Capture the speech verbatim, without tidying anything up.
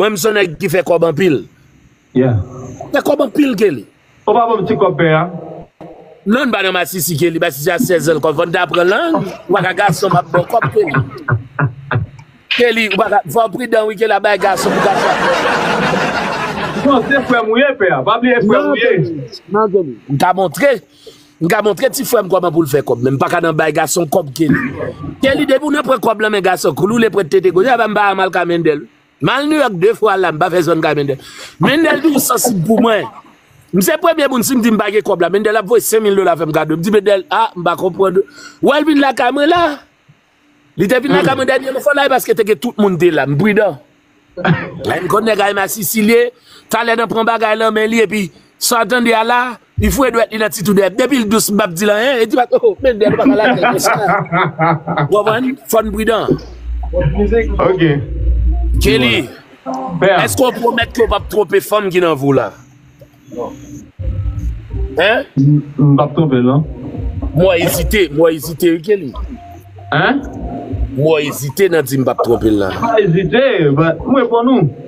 Mwen, m se yon nèg ki fè kòb anpil. Yeah. Fè kòb anpil, Kelly. Ou pa ban m ti kòb pè a? Non, n pa nan masisi, Kelly. Masisi a sèz an kòb. Fò n ta pran lang. Ou pa ka gason, m ap ba w kòb, Kelly. Kelly, ou pa ka. Fò w pridan, wi, Kelly, a bay gason pou gason. Non, se frè m ou ye, pè a. Pa bliye frè m ou ye. Non, Kelly. M ka montre. M ka montre ti frè m kòman pou l fè kòb. Men m pa ka nan bay gason kòb, Kelly. Kelly, depi w nan pran kòb nan men gason, kou l woule pran tete goch, a pa m pa mal ka Mendel. M al Nouyòk de fwa la, m pa fè zòn ka Mendel. Mendel toujou sansib pou mwen. M se premye moun, si m di m pa gen kòb la, Mendel ap voye senk mil dola fè m kado. M di Mendel, a, m pa konprann. Ou wè l vin lakay mwen la. Li te vin lakay mwen dènye fwa la, e paske te gen tout moun te la. M pridan. Lè m konn nèg a M A C C li ye, talè nan pran bagay lan men li, epi sa w tande a la, li foure dwèt li nan ti tou dèyè. Depi l dous, m p ap di l anyen. E di, oh, Mendel, ou pa ka lage l konsa. Ou konprann? Fò n pridan. Ok. Kelly, Pè a, èske w pwomèt ke w p ap twonpe fanm ki nan vi w la? Hein? M m p ap twonpe l, non. Mwen ezite, mwen ezite, wi, Kelly. Hein? Mwen ezite nan di m p ap twonpe l la. Pa ezite, but m reponn ou.